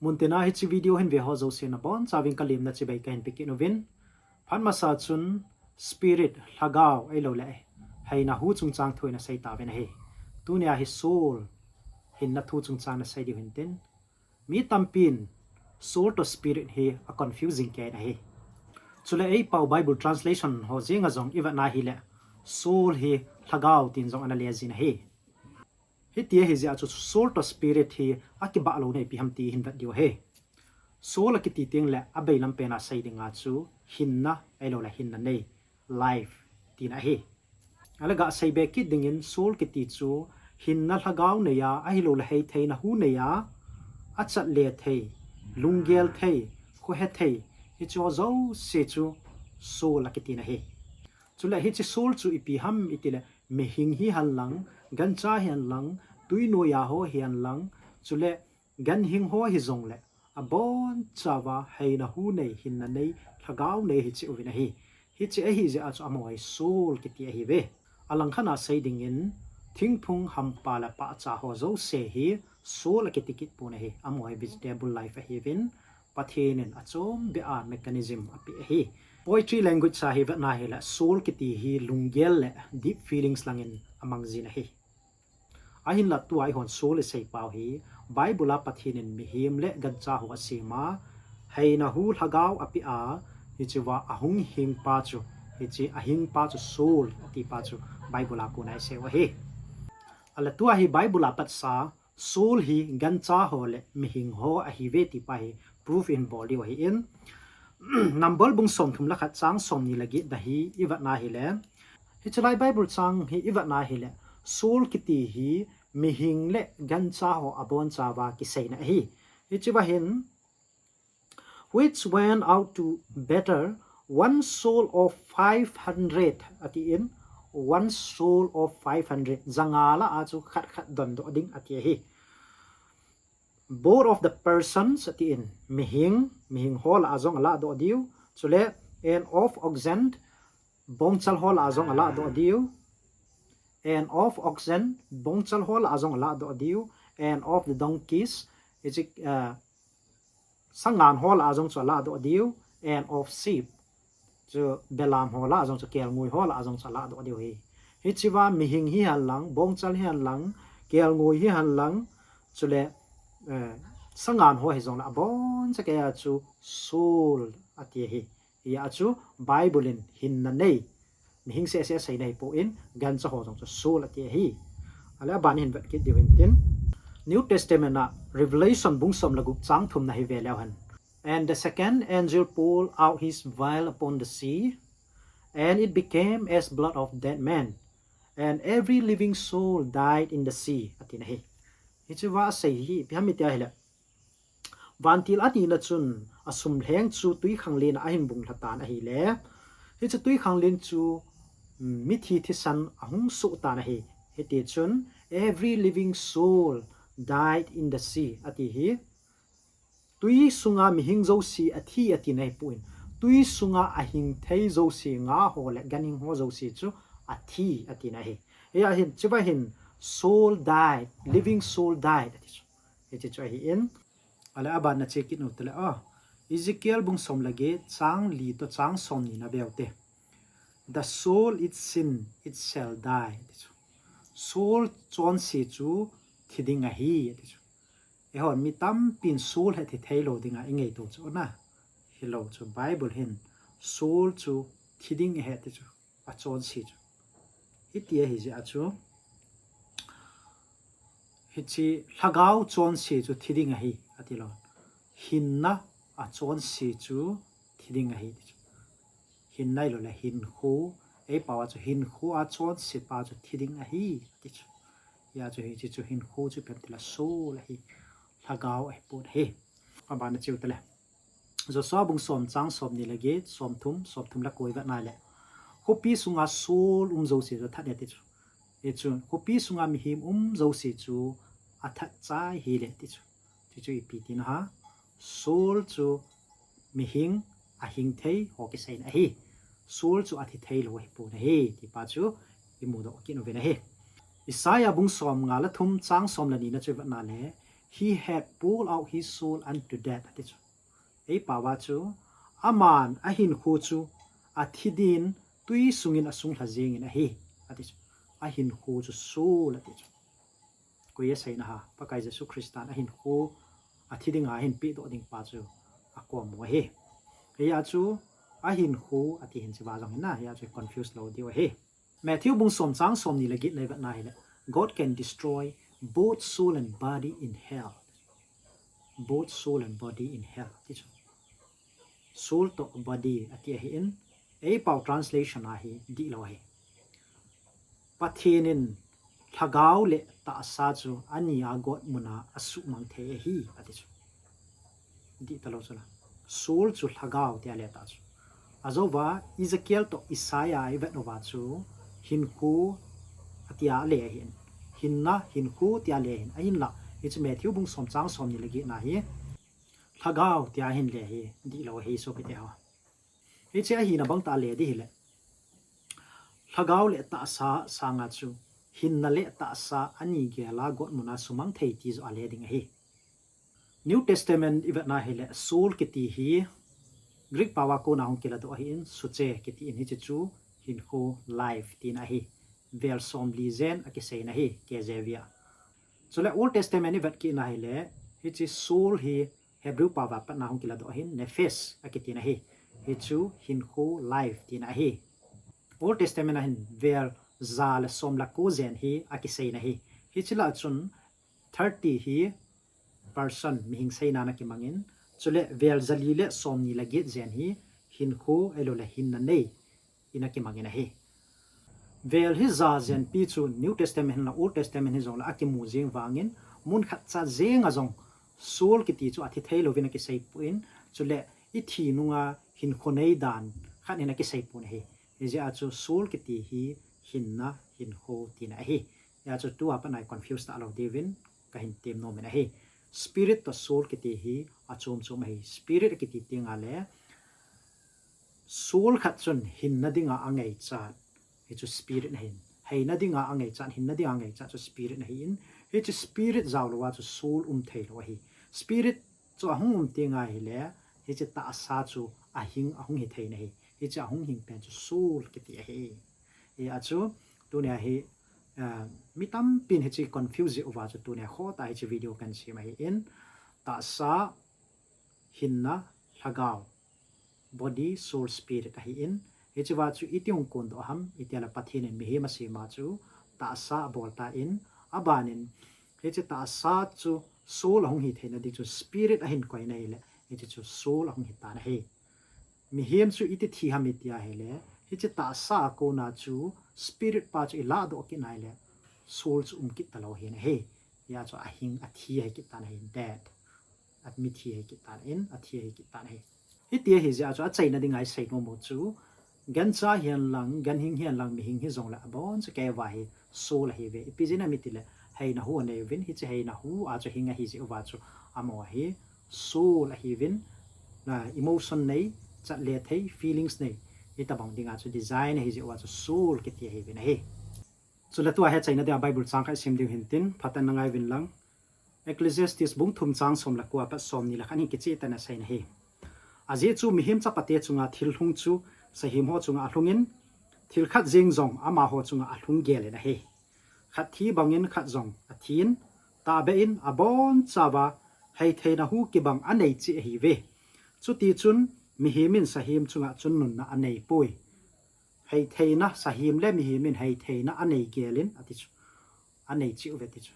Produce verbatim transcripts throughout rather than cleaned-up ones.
Muntina hiche video hin ve ho jouse nabonchauvin kalemna chibai kahin pe kit uvin. Phat masa chun spirit, lhagao, ahilouleh heina hu chungchang thu ina sei tauvin ahi. Tunia hi soul, hinna thu chungchang nasei diu hintin. Mi tampin soul toh spirit hi a confusing kei in ahi. Chule eipao Bible translation ho jenga jong ivet na hile soul hi lhagao tin jong ana le jin ahi. Hiti ahi jeh a chu soul toh spirit hi akibah louna ipi ham ti hin vet diu ahi. Soul akiti tengle abailam pena sei dinga chu hinna, ahilouleh hinna nei, life, tina ahi. Ahile gasei be kit dingin soul kiti chu hinna lhagao neiya, ahilouleh heitheina hu neiya, achat le thei, lunggel thei, khohe thei, hicheho jouse chu soul akitin ahi. Chule hiche soul chu ipi ham itile mihing hihen lang, gancha hihen lang, twi noiya ho hihen lang, chule ganhing ho hijongle abonchauva heina hu nei, hinna nei, lhagao nei hiche uvin ahi. Hiche ahi jeh a chu amaho hi soul kiti ahiuve. Alangkhat a sei dingin thingphung, hampa le pahcha ho jouse hi soul akiti kit pon ahi. Amaho hi vegetable life ahiuvin, Pathen in achom beh a mechanism apeh ahi. Poetry language a hi vet na hile soul kiti hi lunggel le deep feelings langin amang jin ahi. Ahinla tua eihon soul isei pau hi Bible a Pathen in mihem le gancha ho asem a, heina hu lhagao apeh a, hichea ahung hing pa chu, hiche ahing pa chu soul ati pa chu Bible a kona isei u ahi. Ahile tua hi Bible a patsa soul hi gancha ho le mihing ho ahiuve ti pa hi proof ihin bol diu ahin. Number bung somthum le khat chang somni le get na hi ivet na hile, hiche lai Bible chang hi ivet na hile soul kiti hi mihing le gancha ho abonchauva kiseina ahi. Hichea hin, which went out to better one soul of five hundred atin, one soul of five hundred, janga lah a chu khat khat dondoh ding ati ahi. Both of the persons atin, mihing, mihing ho lah a jong aladoh diu, chule and of oxen, bongchal ho lah a jong aladoh diu, and of oxen, bongchal ho lah a jong aladoh diu, and of the donkeys, hiche, ah, sangan ho lah a jong chu aladoh diu, and of sheep, chu belam ho lah a jong chu, kelngoi ho lah a jong chu aladoh diu ahi. Hichea mihing hihen lang, bongchal hihen lang, kelngoi hihen lang, chule, eh, sangan ho hijongle abonchauva chu soul ati ahi. Hia chu Bible in hinna nei, mihing seh seh aseina ahipon, gancha ho jong chu soul ati ahi. Ahile aban hin vet kit diu hintin. New Testament a Revelation bung som le gup chang thum na hi ve leu hen. And the second angel poured out his vial upon the sea, and it became as blood of dead men, and every living soul died in the sea, atin ahi. Hichea asei hi ipi ham iti ahile, vantil anina chun asumlheng chu twikhanglen a ahin bung lha tan ahile, hiche twikhanglen chu, mm, mithi thisan ahung soh tan ahi. Hiti chun, every living soul died in the sea ati hi. Twi sunga mihing jouse athi atina ahipon, twi sunga ahing thei jouse, nga ho le ganhing ho jouse chu athi atina ahi. Hia hin, hichea hin soul died, living soul died ati chu. Hiche chu ahin. Ahile aban na che kit u tile, ah, Ezekiel bung som le get chang li toh chang somni na ve u te. The soul it sin, it shall die, ati chu. Soul chonse chu thi ding ahi, ati chu. Eihon mi tampin soul hi thi thei lou dinga ingaito chu na. Hilou chu Bible hin soul chu thi ding ahi ati chu. Achonse chu. Hiti ahi jeh a chu, hiche lhagao chonse chu thi ding ahi, ati lou. Hinna achonse chu thi ding ahi, ti chu. Hinna ahilouleh hinkho, eipao a chu hinkho achonse pa chu thi ding ahi, ti chu. Hia chu hiche chu hinkho chu ipi ham itile soul ahi, lhagao ahipon ahi. Aban na che u tile. Joshua bung som chang somni le get, somthum, somthum le ko ivet na le. Khopi sunga soul um jouse chu athat e ti chu. Hichun, khopi sunga mihem um jouse chu athat chai hile ti chu. Ti chu ipi tina ham. Soul chu mihing, ahing thei ho kiseina ahi. Soul chu athi thei lou ahipon ahi, ti pa chu imudoh kit uvin ahi. Isaiah bung som nga le thum chang som le ni na chu ivet na le. He had pulled out his soul unto death, ati chu. Ei pao a chu, aman ahinkho chu athi din tui sungin asung lha jengin ahi, ati chu. Ahinkho chu soul ati chu. Koi aseina ham, Pakai Jesu Christan ahinkho athi dinga ahin pehdoh ding pa chu akom u ahi. Hia chu ahinkho ati hin chiva jong hin na, hia chu confuse lou diu ahi. Matthew bung som chang somni le get na ivet na hile, God can destroy both soul and body in hell. Both soul and body in hell, ati chu. Soul toh body ati ahin, ei pao translation a hi dihlou ahi. Pathen in lhagao le tahsa chu ani a gotmun a asuhmang thei ahi, ati chu. Dih talou chu la. Soul chu lhagao tia le ta chu. Ajouva Ezekiel toh Isaiah ivet uva chu hinkho atia le ahin. Hinna, hinkho tia le ahin. Ahinla, hichu Matthew bung som chang somni le get na hi lhagao tia ahin le hi dihlou ahi sopite ho. Hiche ahina bang tah a le ding hile, lhagao le tahsa sanga chu hinna le tahsa ani gel a gotmun a sumang thei ti joh a le ding ahi. New Testament ivet na hile, soul kiti hi Greek pao a kona hung kiladoh ahin, psyche kiti in, hiche chu hinkho, life tina ahi. Vel somli jen akiseina ahi, K J V a. Chule Old Testament ivet kit na hile, hiche soul hi Hebrew pao a patna hung kiladoh ahin, nephesh akitina ahi. Hichu hinkho, life tina ahi. Old Testament a hin vel ja le som le ko jen hi akiseina ahi. Hiche lah a chun thirty hi person, mihing seina ana kimangin, chule vel jali le somni le get jen hi hinkho ahilou le hinna nei in akimangin ahi. Vel hi ja jenpi chu New Testament hin la Old Testament hi jong la akimu jeng vangin, mun khat cha jenga jong soul kiti chu athi thei louvin akisei pon, chule ithi nunga hinkho nei dan khat in akisei pon ahi. Hijeh a chu soul kiti hi hinna, hinkho tina ahi. Hia chu tua pat a confuse talou diuvin kahin tem nom in ahi. Spirit toh soul kiti hi achom chom ahi. Spirit akiti tenga le soul khat chun hinna dinga angaichat, hichu spirit ahin. Heina dinga angaichat, hinna dinga angaichat chu spirit ahin. Hichu spirit jaolou a chu soul um thei lou ahi. Spirit chu ahung um tenga hile, hiche tahsa chu ahing, ahung hi thei na ahi. Hiche ahung hing pen chu soul kiti ahi. Hia chu, tunia hi, ah, mi tampin hiche confuse jeh uva chu tunia khotah hiche video kahin sem ahin, tahsa, hinna, lhagao, body, soul, spirit ahin, hichea chu iti hung kondoh ham, itia le Pathen in mihem asem a chu tahsa abol tan, abanin hiche tahsa chu soul ahung hi theina ding chu spirit ahin koina hile, hiche chu soul ahung hi tan ahi. Mihem chu iti thi ham itia hile, hiche tahsa a kona chu spirit pa chu iladoh kit na hile, soul chu um kit talou ahi. Hia chu ahing, athi ahi kit tan ahi, dead. Amithi ahi kit tan in, athi ahi kit tan ahi. Hiti ahi jeh a chu achaina dinga isei nom u chu, gancha hihen lang, ganhing hihen lang, mihing hijong le abon chu keiva hi soul ahiuve. Ipi jeh inem itile, heina hu anei uvin, hiche heina hu a chu hing ahi jeh uva chu amaho hi soul ahiuvin, na emotion nei, chat le thei, feelings nei, hitobang dinga chu design ahi jeh uva chu soul kiti ahiuvin ahi. Chule tua hi achaina dia Bible chang khat isim diu hintin, phatah in na ngai uvin lang. Ecclesiastes bung thum chang som le ko apat somni le khat hin kicheh tah in asei na ahi. Ajeh chu mihem chapate chunga thil lhung chu sahem ho chunga alhungin, thil khat jeng jong amaho chunga alhung gel in ahi. Khat thi bangin khat jong athin, tahbeh in abonchauva heitheina hu kibang anei cheh ahiuve. Chutichun mihem in sahem chunga chun nunna anei poi. Heitheina, sahem le mihem in heitheina anei gel in ati chu. Anei cheh uve ati chu.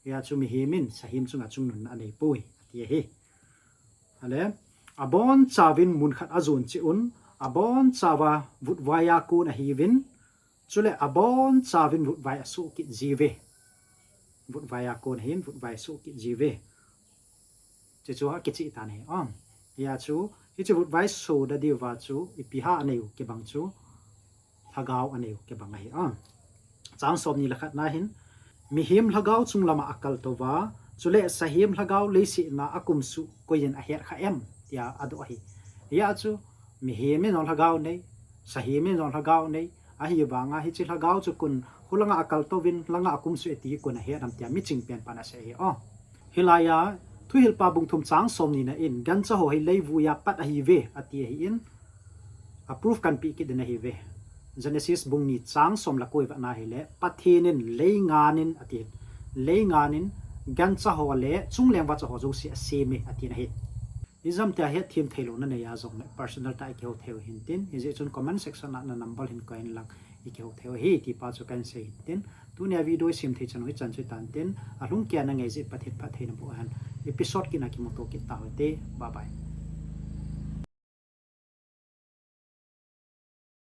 Hia chu mihem in sahem chunga chun nunna anei poi, ati ahi. Ale, abonchauvin mun khat ajon cheh un, abonchauva vutvai a kon ahiuvin, chule abonchauvin vutvai asoh kit jiuve. Vutvai a kon ahin, vutvai asoh kit jiuve. Chuchu akicheh tan ahi. Am, hia chu, hiche vutvai soh da diuva chu, ipi ham anei u kibang chu, lhagao anei u kibang ahi. Am, chang somni le khat na hin, mihem lhagao chunglama akaltouva, chule sahem lhagao leiset a akumsuh koiyin ahet kha em, tia adoh ahi. Hia chu, mihem in jong lhagao nei, sahem in jong lhagao nei, ahivanga hiche lhagao chu kon, hulanga akaltouvin, langa akumsuh e ti kon ahet ham tia miching pen pan asei ahi. O. Hilai a Thuhilpa bung thum chang som ni na in, gancha ho hi leivui a pat ahi ve, ati ahi in, a proof kan pe kit din ahi ve. Genesis bung ni chang som le ko i vet na hile, Pathen in lei ngan in ati, lei ngan in gancha ho le chungleng vacha ho jouse asem e, ati na hi. Ijam tia hetthem thei lou na nei a jong le personal tah a i kihou thei u hin tin, hijeh chun comment section a na number hin koi in lang i kihou thei u hi ti pa chu kan sei hin tin, tunia video i sem thei chan u hichan chu tan tin, alhung kia na ngai jeh Pathen phattheina boh hen. Episode kit na kimuto kit tau hite. Bye bye.